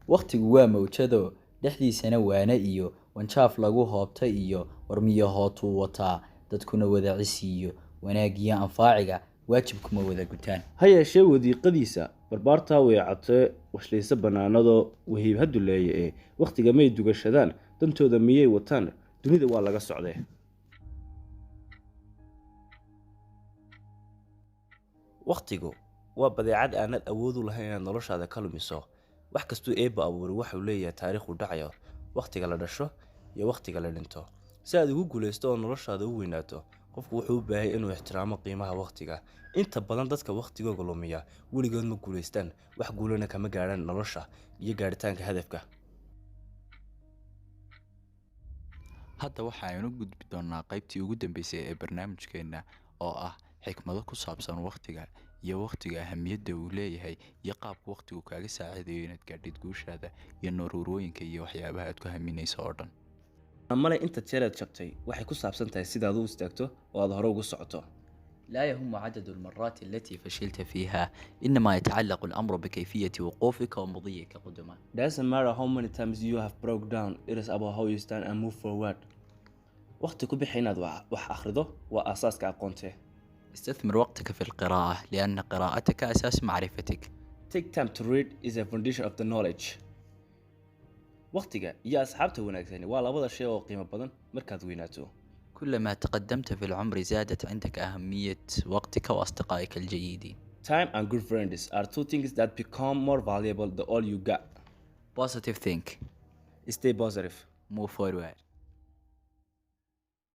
Wakhtigu waa mawjado, dhexdiisana waana iyo wanjaaf lagu hoobtay iyo warmiyo hootuu wataa, dadkuna wada cisiiyo wanaagiyo anfaaciga waajibkuma wada gutaan. Ha yeeshee wadiiqadiisa barbaartaa weecatee washlaysa bannaanadoo wahiib ha duleeye ee wakhtiga may dugashadaan, dantooda miyay wataan? Dunida waa laga socdee. Wakhtigu waa badeecad aanad awood u lahayn inaad noloshaada ka lumiso. Wax kastuu Eebba abuuray waxuu leeyahay taariikhuu dhacayo, wakhtiga la dhasho iyo wakhtiga la dhinto. Si aad ugu guulaysto oo noloshaada u weynaato, qofku wuxuu u baahay inuu ixtiraamo qiimaha wakhtiga. Inta badan dadka wakhtigooga lumiya weligood ma guulaystaan, wax guulana kama gaadhaan nolosha iyo gaadhitaanka hadafka. Hadda waxa aynu gudbi doonaa qaybtii ugu dambeysay ee barnaamijkeena, oo ah xikmado ku saabsan wakhtiga iyo wakhtiga ahamiyadda uu leeyahay iyo qaabka wakhtigu kaaga saacidayo inaad gaadhid guushaada iyo nuruurooyinka iyo waxyaabaha aad ku haminayso oo dhan. Male inta jeer aad jabtay waxay ku saabsan tahay sidaad u istaagto oo aad hore ugu socoto. لا يهم عدد المرات التي فشلت فيها، إنما يتعلق الأمر بكيفية وقوفك ومضيك قدما. Doesn't matter how many times you have broke down, it is about how you stand and move forward. Waqti ku bixi inaad wax akhrido, waa aasaaska aqoontee. استثمر وقتك في القراءة، لأن قراءتك أساس معرفتك. Take time to read is a foundation of the knowledge. Waqtiga iyo asxaabta wanaagsani waa labada shay oo qiimo badan markaad weynaato. كلما تقدمت في العمر زادت عندك أهمية وقتك وأصدقائك الجيدين. Time and good friends are two things that become more valuable the older you get. Positive think. Stay positive. Move forward.